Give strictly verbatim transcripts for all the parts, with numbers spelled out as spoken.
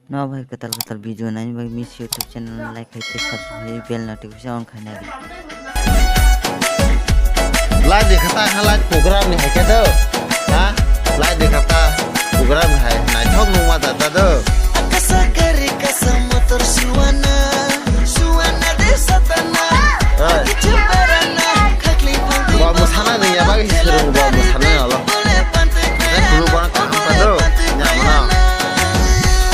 No bai kwtal kwtal video nai bai miss YouTube channel no like khai tei subscribe bell notification on khai nai. Live ni kha ta kha live program ni hai khe do. Ha? Live ni kha ta program ni hai naithok nungma jat jat do. Akasa gari kasa motor suana, suana de satana. Oi. Kichu barana, khakli phang. Bo mwsana ni ya bagwi swrwng bo mwsana ni olo. Bole pante kaya. Khuluk bana kaham pado. Ya mano.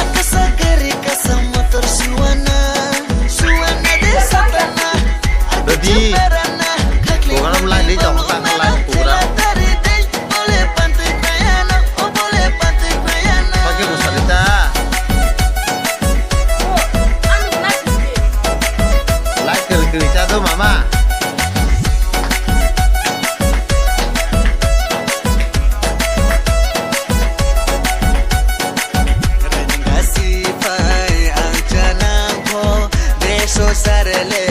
Akasa gari kasa motor suana, suana de satana. Dodi. Program lai di jong ta lai program. Pake musali ta. Like kiri kiri cha do mama. Rengasi pai ang chanang pho, deso sarele